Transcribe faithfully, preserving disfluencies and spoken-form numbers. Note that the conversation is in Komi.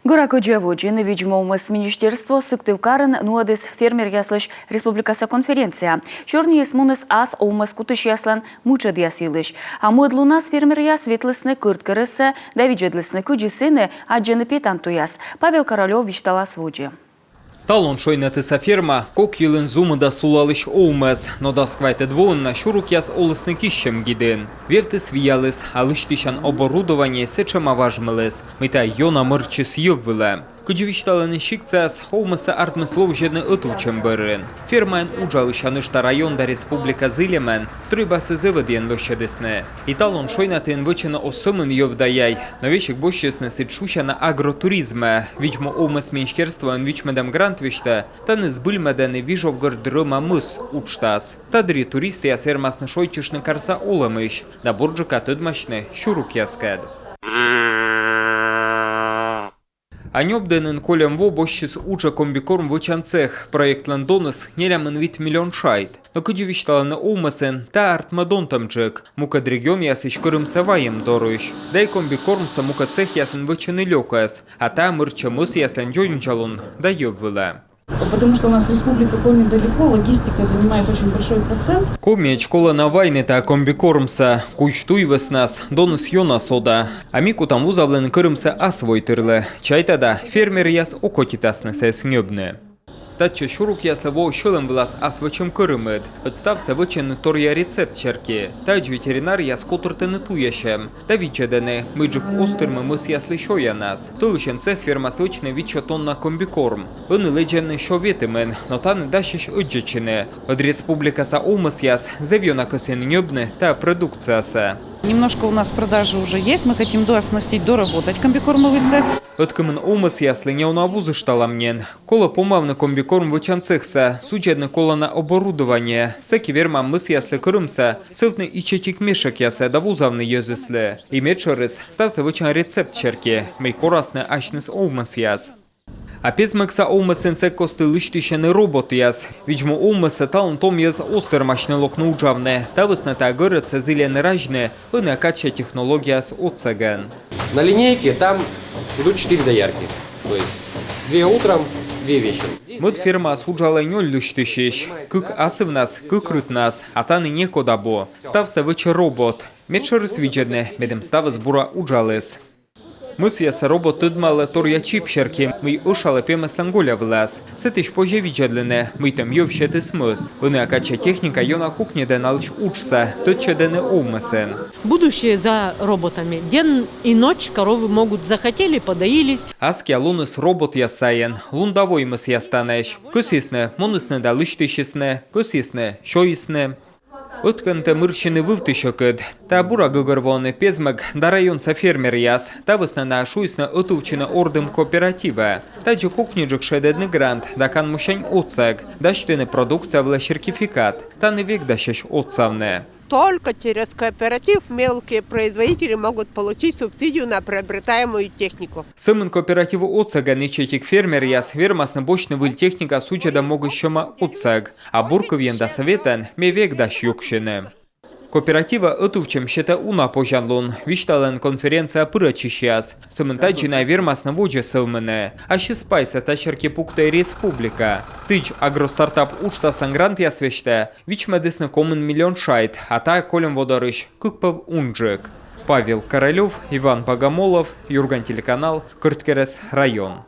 Гӧра кӧдза водзын Видз-му овмӧс министерство Сыктывкарын нуӧдіс фермеръяслысь республикаса конференция. Сёрниыс муніс ас овмӧс кутысьяслӧн мытшӧдъяс йылысь. А мӧд лунас фермеръяс ветлісны Кӧрткерӧсӧ да видзӧдлісны, кыдзи сэні аддзӧны петан туяс. Павел Королёв висьталас водзӧ. Талун Шойнатыса ферма кок йылын зумыда сулалысь овмӧс, но дас квайтӧд воын на сюрукъяс олісны киссьӧм гидын. Вевтыс вияліс, а лысьтысян оборудование сэтшӧма важмыліс, мый та ёна мӧрччис йӧв вылӧ. Кыдзи висьталӧны сиктсаяс, овмӧссӧ артмис ловзьӧдны ӧтувтчӧм бӧрын. Фермаын уджалысьяс нӧшта район да республика зільӧмӧн стрӧйбасӧ зэв ӧдйӧн лӧсьӧдісны. И талун Шойнатыын вӧчӧны оз сӧмын йӧв да яй, но весиг босьтчисны сідз шусяна агротуризмӧ. Видз-му овмӧс министерствоӧн вичмӧдӧм грант весьтӧ тані збыльмӧдӧны «Вижов-гӧрд рӧма мӧс» уджтас. Та дырйи туристъяс вермасны шойччыштны карса олӧмысь да бурджыка тӧдмасьны сюрукъяскӧд. А Нёбдінын кольӧм во босьтчис уджӧ комбикорм вӧчан цех. Проектлӧн доныс нелямын вит миллион шайт. Но кыдзи висьталӧны овмӧсын, та артмӧ донтӧмджык. Мукӧд регионъясысь кӧрымсӧ вайӧм дорысь. Да и комбикормсӧ мукӧд цехъясын вӧчӧны лёкӧс. А та мӧрччӧ мӧсъяслӧн дзоньвидзалун да йӧв вылӧ. Потому что у нас Республика Коми далеко, логистика занимает очень большой процент. Комиӧдз колӧ на вайны та комбикормсӧ, кузь туй вӧснас доныс ёна содӧ. А ми кутам вузавлыны кӧрымсӧ ас войтырлы. Чайта да, фермеръяс окотитасны сійӧс ньӧбны. Татчӧс сюрукъяслы воӧ сьӧлӧм вылас ас вӧчӧм кӧрымыд. Ӧд ставсӧ вӧчӧны торъя рецепт серти. Таӧдз ветеринаръяс котыртӧны туясьӧм да видзӧдӧны, мыйджык оз тырмы мӧсъяслы сёянас. Тӧлысьӧн цех вермас вӧчны витсё тонна комбикорм. Ӧні лэдзӧны сё ветымын, но тані дасьӧсь ӧддзӧдчыны. Ӧд республикаса овмӧсъяс зэв ёна кӧсйӧны ньӧбны та продукциясӧ. Немножко у нас продажи уже есть, мы хотим дооснастить, доработать комбикормовый цех. Ӧткымын овмӧсъяслы неуна вузышталам нин. Колӧ помавны комбикорм вӧчан цехсӧ, судзӧдны колана оборудование. Сэки вермам мӧсъяслы кӧрымсӧ сӧвтны ичӧтик мешӧкъясӧ да вузавны йӧзыслы. И медшӧрыс, ставсӧ вӧчан рецепт серти, мый корасны асьныс овмӧсъяс. А Пезмӧгса овмӧсын сэк кості лысьтысьӧны роботъяс. Видз-му овмӧсӧ талун том йӧз оз тэрмасьны локны уджавны. Та вӧсна та гӧрӧдсӧ зільӧны разьны ӧнія кадся технологияяс отсӧгӧн. На линейке там идут четыре доярки. То есть две утром, две вечером. Мӧд фермаас уджалӧ нёль лысьтысьысь. Кык асывнас, кык рытнас, а тані некод абу. Ставсӧ вӧчӧ робот. Медшӧрыс видзӧдны, медым ставыс бура уджаліс. Мӧсъяссӧ робот тӧдмалӧ торъя чип серти, мый ӧшалӧ пемӧслӧн голя вылас. Сэтысь позьӧ видзӧдлыны, мыйтӧм йӧв сетіс мӧс. Ӧнія кадся техника ёна кокньӧдӧ налысь уджсӧ, тӧдчӧдӧны овмӧсын. Будущее за роботами. День и ночь коровы могут, захотели — подоились. Аскиа луныс роботъяс сайын, лун да вой мӧсъяс танӧсь. Кӧсйисны — мунісны да лысьтысисны, кӧсйисны — сёйисны. Ӧткӧнтӧ мырсьыны вывті сьӧкыд. Та бура гӧгӧрвоӧны Пезмӧг да районса фермеръяс. Та вӧсна найӧ шуисны ӧтувтчыны ордым кооперативӧ. Тадзи кокньыджык шедӧдны грант да канмусянь отсӧг, дасьтыны продукция вылӧ сертификат. Тані век дасьӧсь отсавны. Только через кооператив мелкие производители могут получить субсидию на приобретаемую технику. Сӧмын кооператив отсӧгӧн ичӧтик фермеръяс вермасны босьтны выль техника судзӧдӧм могысь сьӧма отсӧг. А бур кывйӧн да сӧветӧн ме век дась юксьыны. Кооперативӧ ӧтувтчӧм сетӧ уна позянлун, висьталӧны конференцияӧ пырӧдчысьяс. Сӧмын тадзи найӧ вермасны водзӧ сӧвмыны. Ассьыс пайсӧ та серти пуктӧ республика. Сідз, агростартап уджтаслӧн грантъяс весьтӧ вичмӧдісны комын миллион шайт, а тайӧ кольӧм во дорысь кык пӧв унджык. Павел Королёв, Иван Богомолов, «Юрган» телеканал, Кӧрткерӧс район.